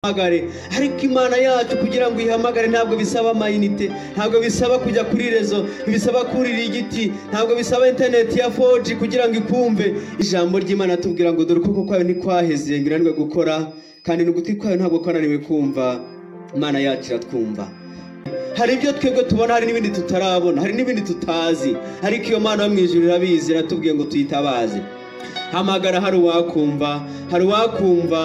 Ihamagare. Ariko Imana yacu kugira ngo ihamagare ntabwo bisaba amayinite, ntabwo bisaba kujya kuri rezo, ntibisaba kurira igiti, ntabwo bisaba interineti ya 4G kugira ngo ikumve. Ijambo ry'Imana tubwira ngo dore ukuboko kwayo ntikwaheze ngo inanirwe gukora, kandi n'ugutwi kwayo ntabwo kwananiwe kumva. Imana yacu iratwumva. Hari ibyo twebwe tubona, hari n'ibindi tutarabona, hari n'ibindi tutazi, ariko iyo Mana yo mu ijuru irabizi, iratubwiye ngo tuyitabaze. Hamagara, hari uwakumva, hari uwakumva.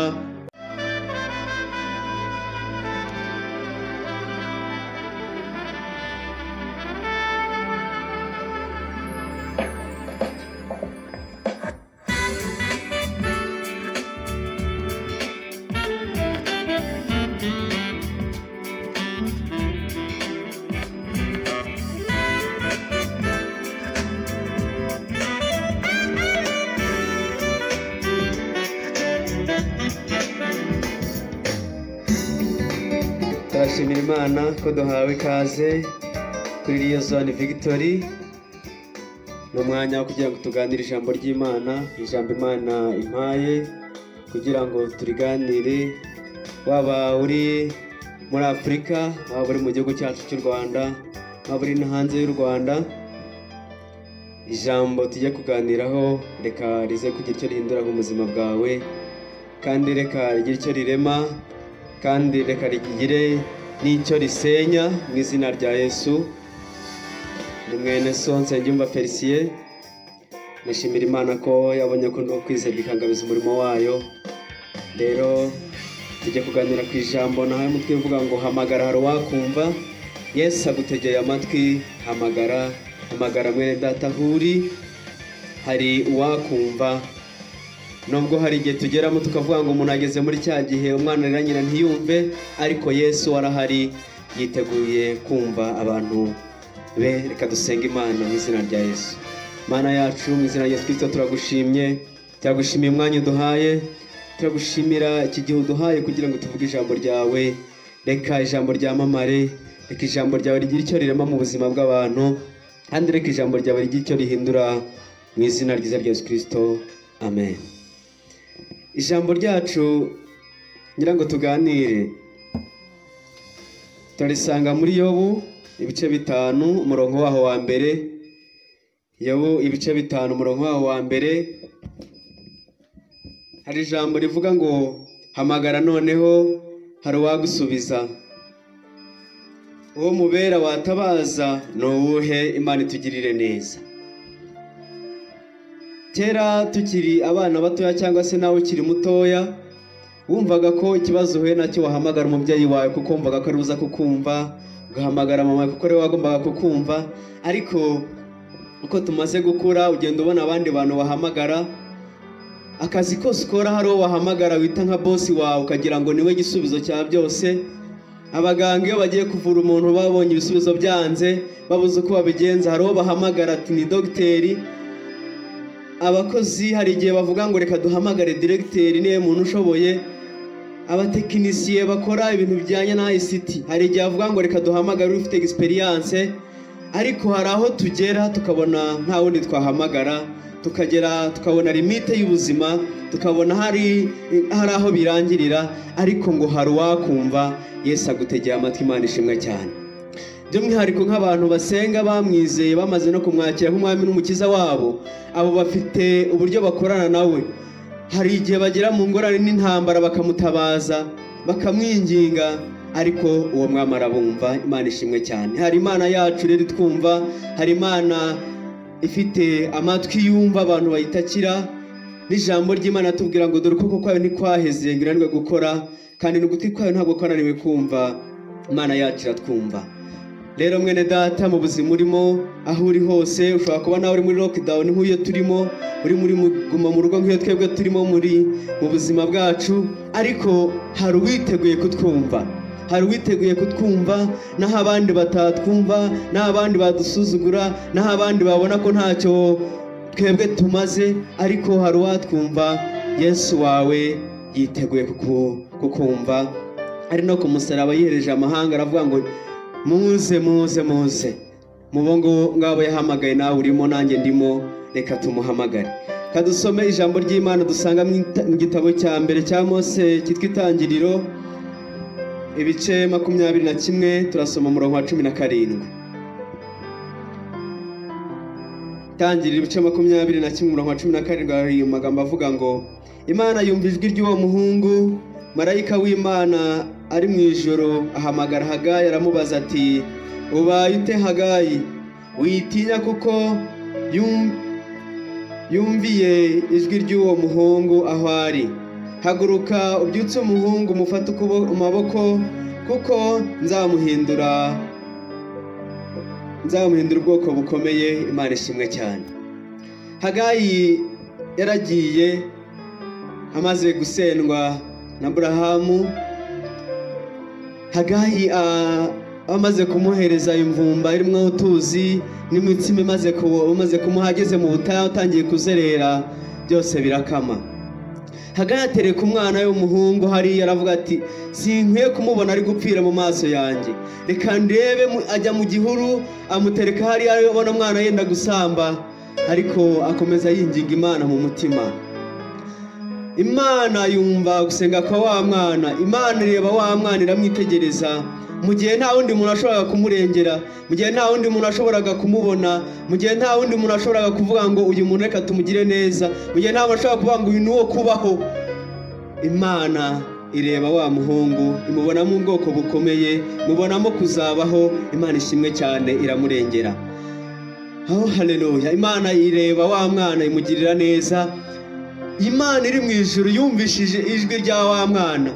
Turashimira Imana ko duhawe ikaze kuri Liaison Victory. Ni umwanya wo kugira ngo tuganire ijambo ry'Imana, ijambo Imana impaye kugira ngo turiganire, waba uri muri Afurika, waba uri mu gihugu cyacu cy'u Rwanda, waba uri no hanze y'u Rwanda. Ijambo tujye kuganiraho reka rize kugira icyo rihindura mu buzima bwawe, kandi reka rigire icyo rirema, kandi reka rigire n'icyo risenya mu izina rya Yesu. Ni mwene so Nsengiyumva Felicien. Nashimira Imana ko yabonye ko no kwizerwa ikangabiza umurimo wayo. Rero tujye kuganira ku ijambo nahaye umutwe uvuga ngo hamagara hari uwakumva. Yesu agutegeye amatwi, hamagara, hamagara mwene data aho uri, hari uwakumva. Nubwo hari igihe tugeramo tukavuga ngo umuntu ageze muri cya gihe umwana arira nyina ntiyumve, ariko Yesu arahari yiteguye kumva abantu be. Reka dusenge Imana mu izina rya Yesu. Mana yacu, mu izina rya Yesu Kristo turagushimye, turagushimiye umwanya uduhaye, turagushimira iki gihe uduhaye kugira ngo tuvuge ijambo ryawe. Reka ijambo ryamamare, reka ijambo ryawe rigire icyo rirema mu buzima bw'abantu, kandi reka ijambo ryawe rigire icyo rihindura mu izina ryiza rya Yesu Kristo, amen. Ijambo ryacu ngira ngo tuganire turarisanga muri Yobu ibice 5 umurongo waho wa mbere. Yobu ibice 5 umurongo waho wa mbere, hari ijambo rivuga ngo hamagara noneho hari uwagusubiza, uwo mubera watabaza ni uwuhe? Imana itugirire neza. Kera tukiri abana batoya cyangwa se nawe ukiri mutoya, wumvaga ko ikibazo uhuye nacyo wahamagara umubyeyi wawe kuko wumvaga ko ari buza kukumva, ugahamagara mama kuko ari we wagombaga kukumva. Ariko uko tumaze gukura ugenda ubona abandi bantu wahamagara, akazi kose ukora hari uwo wahamagara wita nka bosi wawe ukagira ngo niwe gisubizo cya byose. Abaganga iyo bagiye kuvura umuntu babonye ibisubizo byanze, babuze uko babigenza, hari uwo bahamagara ati ni dogiteri. Abakozi hari igihe bavuga ngo reka duhamagare diregiteri niwe muntu ushoboye. Abatekinisiye bakora ibintu bijyanye na ICT hari igihe bavuga ngo reka duhamagare ufite experience. Ariko hari aho tugera tukabona nta wundi twahamagara, tukagera tukabona limite y'ubuzima, tukabona hari aho birangirira, ariko ngo hari uwakumva. Yesu agutegeye amatwi, Imana ishimwe cyane. By'umwihariko nk'abantu basenga bamwizeye bamaze no kumwakira nk'umwami n'umukiza wabo, abo bafite uburyo bakorana nawe. Hari igihe bagera mu ngorane n'intambara bakamutabaza, bakamwinginga, ariko uwo mwami arabumva. Imana ishimwe cyane. Hari Imana yacu rero itwumva, hari Imana ifite amatwi yumva abantu bayitakira. N'ijambo ry'Imana tubwira ngo dore ukuboko kwayo ntikwaheze ngo inanirwe gukora, kandi n'ugutwi kwayo ntabwo kwananiwe kumva. Imana yacu iratwumva. Rero mwene data, mu buzima urimo, aho uri hose, ushobora kuba nawe uri muri lockdown nk'iyo turimo, uri muri guma mu rugo nk'iyo twebwe turimo muri mu buzima bwacu, ariko hari uwiteguye kutwumva, hari uwiteguye kutwumva, naho abandi batatwumva, naho abandi badusuzugura, naho abandi babona ko ntacyo twebwe tumaze, ariko hari uwatwumva. Yesu wawe yiteguye kukumva. Ari no ku musaraba yihereje amahanga aravuga ngo muze, muze, muze mubo ngabo yahamagaye, nawe urimo nanjye ndimo, reka tumuhamagare. Kadusome ijambo ry'Imana dusanga mu gitabo cya mbere cya Mose cyitwa Itangiriro, ibice 21 turasoma umurongo wa 17. Itangiriro ibice 21 umurongo wa 17 hari amagambo avuga ngo Imana yumva ijwi ry'uwo muhungu, marayika w'Imana ari mu ijoro ahamagara Hagayi aramubaza ati ubaye ute Hagayi? Witinya kuko yumviye ijwi ry'uwo muhungu aho ari. Haguruka ubyutse umuhungu umufate amaboko kuko nzamuhindura ubwoko bukomeye. Imana ishimwe cyane. Hagayi yaragiye amaze gusendwa na Aburahamu. Hagayi amaze kumuhereza imvumba irimo utuzi n'imitsima imaze kumuha, ageze mu butayu atangiye kuzerera byose birakama. Hagayi atereka umwana w'umuhungu hariya aravuga ati sinkwiye kumubona ari gupfira mu maso yanjye, reka ndebe. Ajya mu gihuru amutereka hariya, abona umwana yenda gusamba, ariko akomeza yinginga Imana mu mutima. Imana yumva gusenga kwa wa mwana, Imana ireba wa mwana iramwitegereza. Mu gihe nta wundi muntu ashoboraga kumurengera, mu gihe nta wundi muntu ashoboraga kumubona, mu gihe nta wundi muntu ashoboraga kuvuga ngo uyu muntu reka tumugire neza, mu gihe nta muntu ashobora kuvuga ngo uyu ni uwo kubaho, Imana ireba wa muhungu imubonamo ubwoko bukomeye, imubonamo kuzabaho. Imana ishimwe cyane, iramurengera. Oh haleluya! Imana ireba wa mwana imugirira neza. Imana iri mu ijuru yumvishije ijwi rya wa mwana,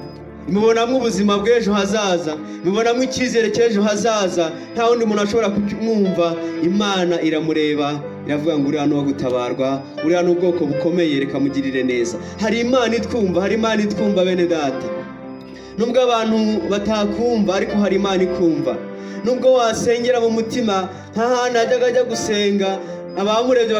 imubonamo ubuzima bw'ejo hazaza, imubonamo icyizere cy'ejo hazaza. Nta wundi muntu ashobora kumwumva. Imana iramureba iravuga ngo uriya ni uwo gutabarwa, uriya ni ubwoko bukomeye, reka mugirire neza. Hari Imana itwumva, hari Imana itwumva bene data. Nubwo abantu batakumva, ariko hari Imana ikumva. Nubwo wasengera mu mutima, nta hantu yajyaga ajya gusenga abamurebye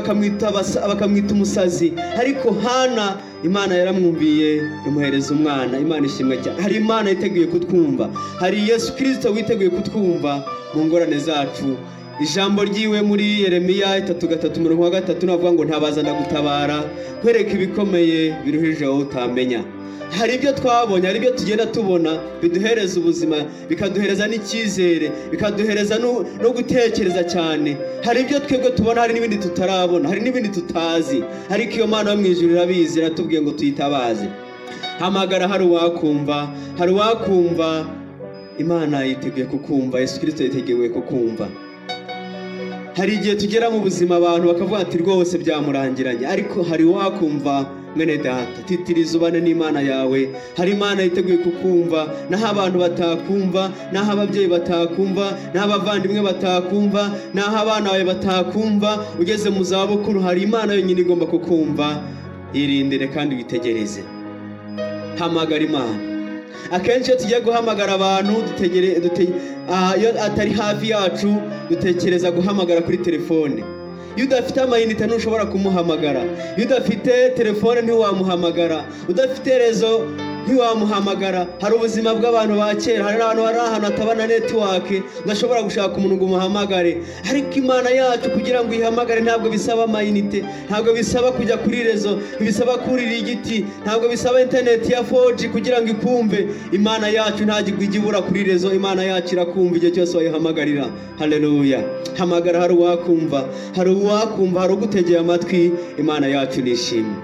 bakamwita umusazi, ariko Hana Imana yaramwumviye imuhereza umwana. Imana ishimwe cyane. Hari Imana yiteguye kutwumva, hari Yesu Kristo witeguye kutwumva mu ngorane zacu. Ijambo ryiwe muri Yeremiya 3:3 navuga ngo ntabaza ndagutabara, nkwereka ibikomeye biruhije wowe utamenya. Hari ibyo twabonye, hari ibyo tugenda tubona biduhereza ubuzima, bikaduhereza n'icyizere, bikaduhereza no gutekereza cyane. Hari ibyo twebwe tubona, hari n'ibindi tutarabona, hari n'ibindi tutazi, ariko iyo Mana yo mu ijuru irabizi, iratubwiye ngo tuyitabaze. Hamagara, hari uwakumva, hari uwakumva. Imana yiteguye kukumva, Yesu Kristo yiteguye kukumva. Hari igihe tugera mu buzima abantu bakavuga ati rwose byamurangiranye, ariko hari uwakumva. Mwene data, titiriza ubane n'Imana yawe. Hari Imana yiteguye kukumva, naho abantu batakumva, naho ababyeyi batakumva, naho abavandimwe batakumva, naho abana bawe batakumva. Ugeze mu zabukuru hari Imana yonyine igomba kukumva. Irindire kandi witegereze. Hamagara Imana. Akenshi iyo tugiye guhamagara abantu iyo atari hafi yacu dutekereza guhamagara kuri telefone. Iyo udafite amayinite ntushobora kumuhamagara, iyo udafite telefone ntiwamuhamagara, udafite rezo ntiwamuhamagara. Hari ubuzima bw'abantu ba kera, hari n'abantu bari ahantu hatabana netiwake, udashobora gushaka umuntu ngo umuhamagare. Ariko Imana yacu kugira ngo uyihamagare ntabwo bisaba amayinite, ntabwo bisaba kujya kuri rezo, ntibisaba kurira igiti, ntabwo bisaba interineti ya 4G kugira ngo ikumve. Imana yacu ntabwo ijya ibura kuri rezo, Imana yacu irakumva igihe cyose wayihamagarira. Haleluya! Hamagara, hari uwakumva, hari uwakumva, hari ugutegeye amatwi. Imana yacu nishimwe.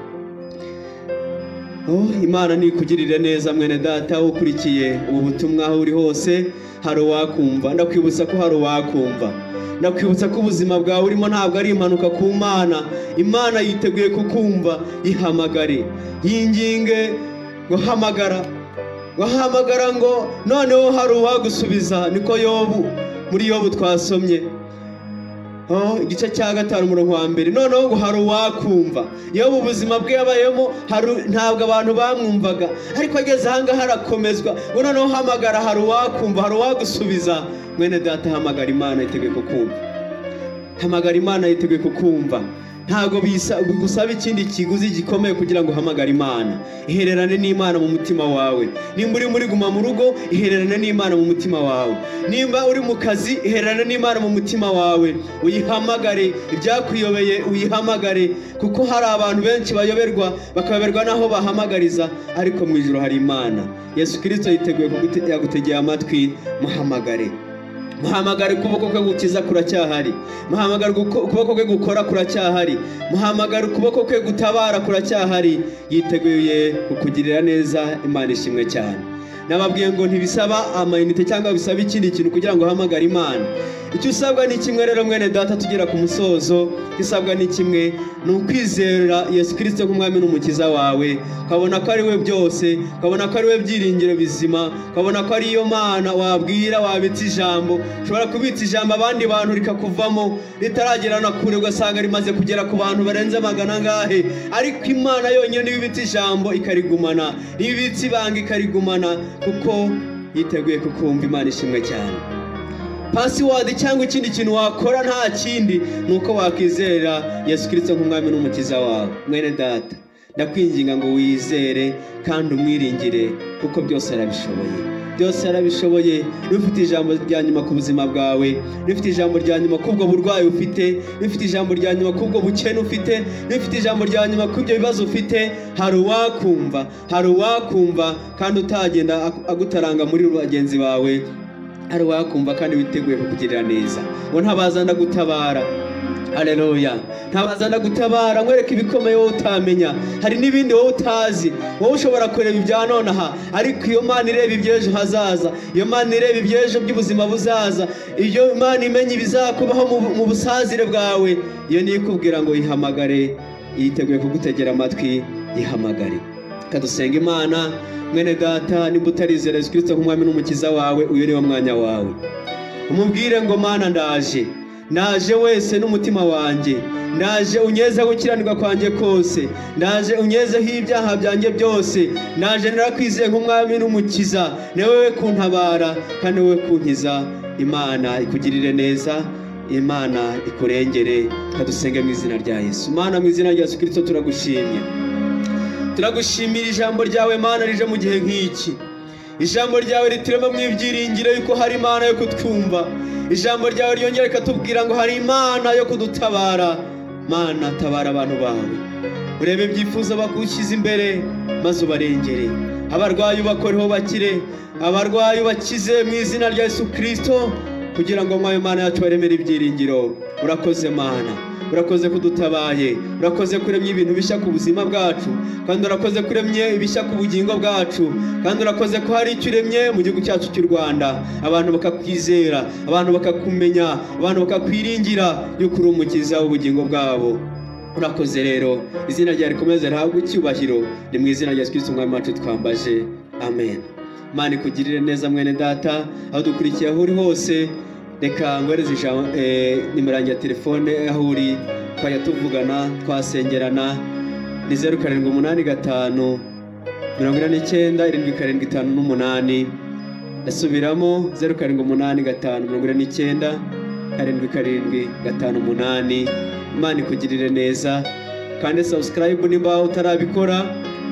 Oh, Imana nikugirire neza mwene data ukurikiye ubu butumwa aho uri hose. Hari uwakumva. Ndakwibutsa ko hari uwakumva. Ndakwibutsa ko ubuzima bwawe urimo ntabwo ari impanuka ku Mana. Imana yiteguye kukumva. Ihamagare, yinginge ngo hamagara, ngo hamagara, ngo noneho hari uwagusubiza. Niko Yobu, muri Yobu twasomye igice cya 5 umurongo wa 1, noneho ngo hari uwakumva. Yobu ubuzima bwe yabayemo ntabwo abantu bamwumvaga, ariko ageze aha ngaha arakomezwa ngo noneho hamagara, hari uwakumva, hari uwagusubiza. Mwene data, hamagara, Imana yiteguye kukumva. Hamagara, Imana yiteguye kukumva. Ntabwo bigusaba ikindi kiguzi gikomeye kugira ngo uhamagare Imana. Ihererane n'Imana mu mutima wawe. Nimba uri muri guma mu rugo, ihererane n'Imana mu mutima wawe. Nimba uri mu kazi, ihererane n'Imana mu mutima wawe. Uyihamagare, ibyakuyobeye uyihamagare, kuko hari abantu benshi bayoberwa bakayoberwa naho bahamagariza, ariko mu ijuru hari Imana. Yesu Kristo yiteguye yagutegeye amatwi, muhamagare. Muhamagare, ukuboko kwe gukiza kuracyahari. Muhamagare, ukuboko kwe gukora kuracyahari. Muhamagare, ukuboko kwe gutabara kuracyahari. Yiteguye kukugirira neza. Imana ishimwe cyane. Nababwiye ngo ntibisaba amayinite cyangwa bisaba ikindi kintu kugira ngo uhamagare Imana. Icyo usabwa ni kimwe rero mwene data, tugera ku musozo. Icyo usabwa ni kimwe, ni ukwizera Yesu Kristo nk'umwami n'umukiza wawe, ukabona ko ari we byose, ukabona ko ari we byiringiro bizima, ukabona ko ari yo Mana wabwira, wabitsa ijambo. Ushobora kubitsa ijambo abandi bantu rikakuvamo ritaragera na kure, ugasanga rimaze kugera ku bantu barenze magana angahe, ariko Imana yonyine niyo ibitsa ijambo ikarigumana, niyo ibitsa ibanga ikarigumana, kuko yiteguye kukumva. Imana ishimwe cyane. Password cyangwa ikindi kintu wakora nta kindi, nuko wakwizera Yesu Kristo nk'umwami n'umukiza wawe. Mwene data, ndakwinginga ngo wizere kandi umwiringire, kuko byose arabishoboye. Byose arabishoboye. Ufite ijambo rya nyuma ku buzima bwawe, ufite ijambo rya nyuma kubwo burwayi ufite, ufite ijambo rya nyuma kubwo bukene ufite, ufite ijambo rya nyuma kubyo bibazo ufite. Hari uwakumva, hari uwakumva kandi utagenda agutaranga muri bagenzi bawe. Hari uwakumva kandi witeguye kukugirira neza. Ngo ntabaza ndagutabara. Haleluya. Ntabaza ndagutabara, nkwereka ibikomeye wowe utamenya. Hari n'ibindi wowe utazi. Wowe ushobora kureba ibya nonaha, ariko iyo Mana ireba iby'ejo hazaza, iyo Mana ireba iby'ejo by'ubuzima buzaza, iyo Mana imenya ibizakubaho mu busazire bwawe, iyo niyo ikubwira ngo yihamagare, yiteguye kugutegera amatwi, yihamagare. Kadusenga Imana. Mwene data, nimba utarizera Yesu Kristo nk'umwami n'umukiza wawe, uyu niwo mwanya wawe. Umubwire ngo Mana ndaje, ndaje wese n'umutima wanjye, ndaje unyezeho gukiranirwa kwanjye kose, ndaje unyezeho ibyaha byanjye byose, ndaje narakwizeye nk'umwami n'umukiza, ni wowe kuntabara kandi wowe kunkiza. Imana ikugirire neza, Imana ikurengere. Kadusenge mu izina rya Yesu. Mana, mu izina rya Yesu Kristo turagushimye. Turagushimira ijambo ryawe Mana rije mu gihe nk'iki. Ijambo ryawe riturema mu ibyiringiro yuko hari Imana yo kutwumva. Ijambo ryawe ryongera rikatubwira ngo hari Imana yo kudutabara. Mana, tabara abantu bawe, urebe ibyifuzo bagushyize imbere maze ubarengere. Abarwayi ubakoreho bakire, abarwayi ubakize mu izina rya Yesu Kristo, kugira ngo mwayo Mana yacu baremere ibyiringiro. Urakoze Mana, urakoze kudutabaye, urakoze kuremye ibintu bishya ku buzima bwacu, kandi urakoze kuremye ibishya ku bugingo bwacu, kandi urakoze ko hari icyo uremye mu gihugu cyacu cy'u Rwanda, abantu bakakwizera, abantu bakakumenya, abantu bakakwiringira yuko uri umukiza w'ubugingo bwabo. Urakoze rero, izina ryawe rikomeze rihabwe icyubahiro. Ni mu izina rya Yesu Kristo umwami wacu twambaje, amen. Imana ikugirire neza mwene data, aho dukurikiye aho uri hose. Reka ngwereze ijambo, nimero yanjye ya telefone aho uri, twajya tuvugana, twasengerana. Ni 0 7 8 5 49 7 7 5 8. Ndasubiramo 0 7 8 5 49 7 7 5 8. Imana ikugirire neza, kandi subscribe nimba utarabikora,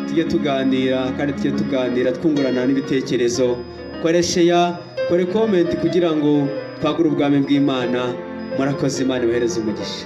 tujye tuganira kandi tujye tuganira twungurana n'ibitekerezo. Kore share, kore comment kugira ngo twagure ubwami bw'Imana. Murakoze, Imana ibahereze umugisha.